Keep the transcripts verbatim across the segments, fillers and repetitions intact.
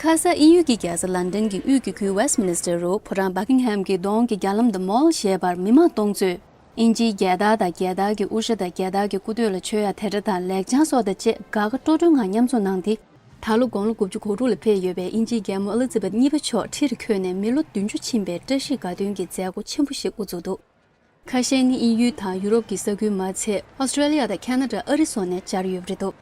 ཁ་ས་དབྱིན་ཡུལ་གྱི་རྒྱལ་ས་ལན་ཌན་གྱི་དབུས་ཀྱི་ཁུལ་ཝེ་སི་མི་ནི་སི་ཊར་རུ་ཕོ་བྲང་བྷ་ཀིང་ཧམ་གྱི་གདོང་གི་རྒྱ་ལམ་དུ་མོལ་ཞེས་པར་མི་མང་སྟོང་ཚོས་དབྱིན་ཇིའི་རྒྱལ་དར་དང་རྒྱལ་དར་གྱི་དབུ་ཞྭ་དང་རྒྱལ་དར་གྱི་སྐུ་སྟོད་ལ་མཆོད་ཡ་དེ་འདྲ་དང་ལེགས་བྱང་སོགས་དང་བཅས་དགའ་དགའ་སྤྲོ་སྤྲོའི་ངང་མཉམ་འཛོམས་གནང་སྟེ། ད་ལོ་དགུང་ལོ་དགུ་བཅུ་གོ་དྲུག་ལ་ཕེབས་ཡོད་པའི་དབྱིན་ཇིའི་རྒྱལ་མོ་ཨེ་ལི་ཛ་བེད་གཉིས་པ་མཆོག་ཁྲི་རུ་འཁོད་ནས་མི་ལོ་བདུན་ཅུ་ཕྱིན་པའི་བཀྲ་ཤིས་དགའ་སྟོན་གྱི་མཛད་སྒོ་ཆེན་པོ་ཞིག་དབུ་བཙུགས་འདུག་ཁ་ཤས་ནི་དབྱིན་ཡུལ་དང་ཡུ་རོབ་ཀྱི་ས་ཁུལ་མ་ཚད་ཨོ་སི་ཀྲེ་ལི་ཡ་དང་ཁ་ན་ཌ། ཨ་རི་སོགས་ནས་བཅར་ཡོད་པ་རེད་འདུག་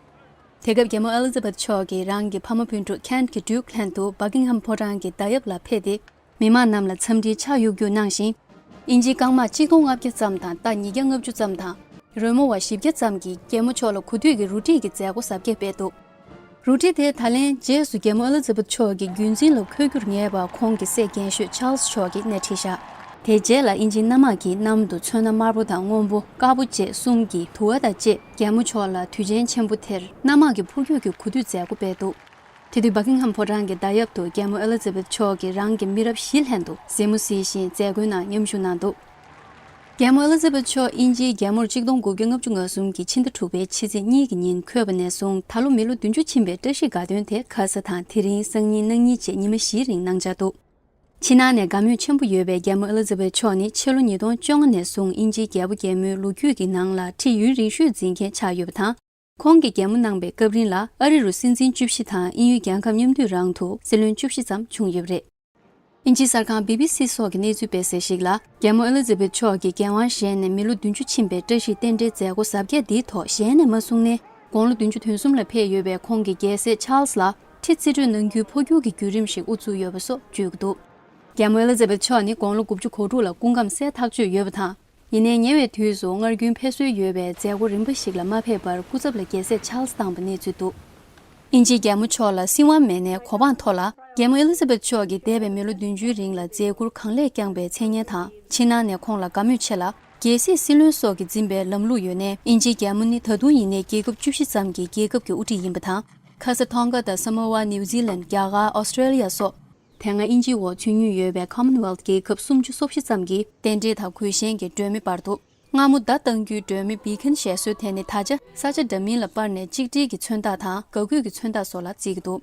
དེ་སྐབས་རྒྱལ་མོ་ཨེ་ལི་ཛ་བེད་མཆོག་གིས་རང་གི་ཕ་མ་སྤུན་གྲོགས་ཁེན་གྱི་ཌིའུ་ཀི་ལྷན་དུ་བྷ་ཀིང་ཧམ་ཕོ་བྲང་གི་མདའ་ཡབ་ལ་ཕེབས་ཏེ། མི་མང་རྣམས་ལ་འཚམས་འདྲིའི་ཕྱག་གཡུག་གཡུག་གནང་ཞིང་། དབྱིན་ཇིའི་རྐང་དམག་གཅིག་སྟོང་ལྔ་བརྒྱ་ཙམ་དང་རྟ་ཉིས་བརྒྱ་ལྔ་བཅུ་ཙམ་དང་། རོལ་མོ་བ་བཞི་བརྒྱ་ཙམ་གྱིས་རྒྱལ་མོ་མཆོག་ལ་གོ་སྒྲིག་གི་རུ་སྒྲིག་གི་མཛད་སྒོ་གཟབ་རྒྱས་སྤེལ་འདུག་རུ་སྒྲིག་དེ་ད་ལན་རྗེས་སུ་རྒྱལ་མོ་ཨེ་ལི་ཛ་བེད་མཆོག་གི་བརྒྱུད་འཛིན་ལ་འཁོད་རྒྱུར་ངེས་པ་ཁོང་གི་སྲས་རྒན་ཤོས་ཆཱལ་སི་མཆོག་གིས་སྣེ་ཁྲིད་བཞག་དེ་རྗེས་ལ་དབྱིན་ཇིའི་གནམ་དམག་གིས་གནམ་དུ་མཚོན་ན་དམར་པོ་དང་སྔོན་པོ། དཀར་པོ་བཅས་གསུམ་གྱི་དུ་བ་དང་བཅས་རྒྱལ་མོ་མཆོག་ལ་དུས་ཆེན་ཆེན་པོ་དེར་གནམ་དམག་གི་འཕུར་སྐྱོད་ཀྱི་གོ་སྡུད་མཛད་སྒོ་སྤེལ་འདུག་དེ་དུས་བྷ་ཀིང་ཧམ་ཕོ་བྲང་གི་མདའ་ཡབ་ཏུ་རྒྱལ་མོ་ཨེ་ལི་ཛ་བེད་མཆོག་གིས་རང་གི་མི་རབས་བཞི་ལྷན་དུ་མཛེས་མོ་གཟིགས་ཤིང་མཛད་སྒོའི་ནང་མཉམ་ཞུགས་གནང་འདུག་རྒྱལ་མོ་ཨེ་ལི་ཛ་བེད་མཆོག་དབྱིན་ཇིའི་རྒྱལ་མོར་གཅིག་སྟོང་དགུ་བརྒྱ་ལྔ་བཅུ་ང་གསུམ་གྱི་ཕྱི་ཟླ་དྲུག་པའི་ཕྱི་ཚེས་གཉིས་ཀྱི་ཉིན་འཁོད་པ་ནས་བཟུང་ད་ལོ་མི་ལོ་བདུན་ཅུ་ཕྱིན་པའི་བཀྲ་ཤིས་དགའ་སྟོན་དེ་ཁ་ས་དང་དེ་རིང་སང་ཉིན་གནངས་ཉིན་བཅས་ཉི་མ་བཞིའི་རིང་གནང་འཆར་འདུག་ཕྱི་ནང་ནས་དགའ་མོས་ཆེན་པོ་ཡོད་པའི་རྒྱལ་མོ་ཨེ་ལི་ཛ་བེད་མཆོག་ནི་ཕྱི་ལོ་ཉིས་སྟོང་བཅོ་ལྔ་ནས་བཟུང་དབྱིན་ཇིའི་རྒྱལ་པོ་རྒྱལ་མོའི་ལོ་རྒྱུས་ཀྱི་ནང་ལ་ཁྲི་ཡུན་རིང་ཤོས་འཛིན་མཁན་ཆགས་ཡོད་པ་དང་། ཁོང་གིས་རྒྱལ་མོ་གནང་པའི་སྐབས་རིང་ལ་ཨ་རི་རུ་སྲིད་འཛིན་བཅུ་བཞི་དང་དབྱིན་ཡུལ་རྒྱལ་ཁབ་མཉམ་འདུས་རང་དུ་སྲིད་བློན་བཅུ་བཞི་ཙམ་བྱུང་ཡོད་པ་རེད། དབྱིན་ཇིའི་གསར་ཁང་བི་བི་སི་སོགས་ཀྱིས་གནས་ཚུལ་སྤེལ་གསལ་ཞིག་ལ། རྒྱལ་མོ་ཨེ་ལི་ཛ་བེད་མཆོག་གིས་རྒྱལ་དབང་བཞེས་ནས་མི་ལོ་བདུན་ཅུ་ཕྱིན་པའི་བཀྲ་ཤིས་རྟེན་འབྲེལ་མཛད་སྒོ་གཟབ་རྒྱས་འདིའི་ཐོག་ཞལ་ནས་མ་གསུངས་ནའི། དགུང་ལོ་བདུན་ཅུ་དོན་གསུམ་ལ་ཕེབས་ཡོད་པའི་ཁོང་གི་རྒྱལ་སྲས་ཆཱལ་སི་ལ་ཁྲི་རྩིས་སྤྲོད་གནང་རྒྱུའི་འཕོ་འགྱུར་གྱི་བརྒྱུད་རིམ་ཞིག་དབུ་བཙུགས་ཡོད་པ་སོགས་བརྗོད་ཀྱི་འདུག་རྒྱལ་མོ་ཨེ་ལི་ཛ་བེད་མཆོག་ནི་དགུང་ལོ་དགུ་བཅུ་གོ་དྲུག་ལ་སྐུ་ཁམས་གསལ་ཐག་ཆོད་ཡོད་པ་དང་། ཡིན་ནའི་ཉེ་བའི་དུས་སུ་སྔར་རྒྱུན་ཕེབས་སྲོལ་ཡོད་པའི་མཛད་སྒོ་རིམ་པ་ཞིག་ལ་མ་ཕེབས་པར་སྐུ་ཚབ་ལ་རྒྱལ་སྲས་ཆཱལ་སི་བཏང་པའི་གནས་ཚུལ་འདུག་དབྱིན་ཇིའི་རྒྱལ་མོ་མཆོག་ལ་སྲིད་དབང་མེད་ནའི་གོ་འཕང་ཐོག་ལ། རྒྱལ་མོ་ཨེ་ལི་ཛ་བེད་མཆོག་གིས་འདས་པའི་མི་ལོ་བདུན་ཅུའི་རིང་ལ་མཛད་ཁུར་གང་ལེགས་བསྐྱངས་པའི་མཚན་སྙན་དང་། ཕྱི་ནང་ནས་ཁོང་ལ་དགའ་མོས་ཆེ་ལ། རྒྱལ་སྲིད་སྲིད་བློན་སོགས་ཀྱིས་འཛིན་པའི་ལམ་ལུགས་ཡོད་ནའི། དབྱིན་ཇིའི་རྒྱལ་མོ་ནི་ད་དུང་ཡིན་ནའི་རྒྱལ་ཁབ་བཅུ་བཞི་ཙམ་གྱི་རྒྱལ་ཁབ་ཀྱི་དབུ་ཁྲིད་ཡིན་པ་དང་། ཁ་ས། ཐོང་ག་དང་། ས་མོ་ཝ། ནིའུ་ཛི་ལན། རྒྱ་གར། ཨོ་སི་ཀྲེ་ལི་ཡ་སོགས། དེ་སྔ་དབྱིན་ཇིའི་འོག་ཚུད་མྱོང་ཡོད་པའི་ཁ་མོན་ཝེལ་ཐི་རྒྱལ་ཁབ་སུམ་ཅུ་སོ་བཞི་ཙམ་གྱིས་རྟེན་འབྲེལ་དང་གུས་ཞེན་གྱི་སྒྲོན་མེ་སྤར་འདུག་སྔ་མོ་མདའ་གཏང་རྒྱུའི་སྒྲོན་མེ་བི་ཁན་ཞེས་སྲོལ་དེ་ནི་ད་ཆ་ས་ཆ་འདྲ་མིན་ལ་སྤར་ནས་གཅིག་སྒྲིལ་གྱི་མཚོན་རྟགས་དང་དགའ་གུས་ཀྱི་མཚོན་རྟགས་སོགས་ལ་བརྩི་གི་འདུག་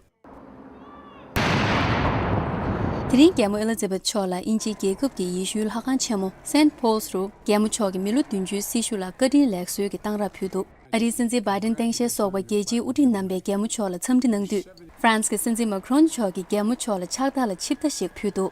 དེ་རིང་རྒྱལ་མོ་ཨེ་ལི་ཛ་བེད་མཆོག་ལ་དབྱིན་ཇིའི་རྒྱལ་ཁབ་ཀྱི་ཡེ་ཤུའི་ལྷ་ཁང་ཆེན་མོ་སེན་ཕོལ་སི་རུ་རྒྱལ་མོ་མཆོག་གི་མི་ལོ་བདུན་ཅུའི་སྲི་ཞུ་ལ་བཀའ་དྲིན་ལེགས་གསོལ་གྱི་གཏང་རག་ཕུལ་འདུག་ཨ་རིའི་སྲིད་འཛིན་བྷའི་ཌེན་སྟངས་དཔྱལ་སོགས་པ་རྒྱལ་སྤྱིའི་དབུ་ཁྲིད་རྣམ་པས་རྒྱལ་མོ་མཆོག་ལ་འཚམས་འདྲི་གནང་དུས། ཧྥ་རན་སི་གི་སྲིད་འཛིན་མཱ་ཁི་རོན་མཆོག་གིས་རྒྱལ་མོ་མཆོག་ལ་ཕྱག་རྟགས་ལ་ཆིབས་རྟ་ཞིག་ཕུལ་འདུག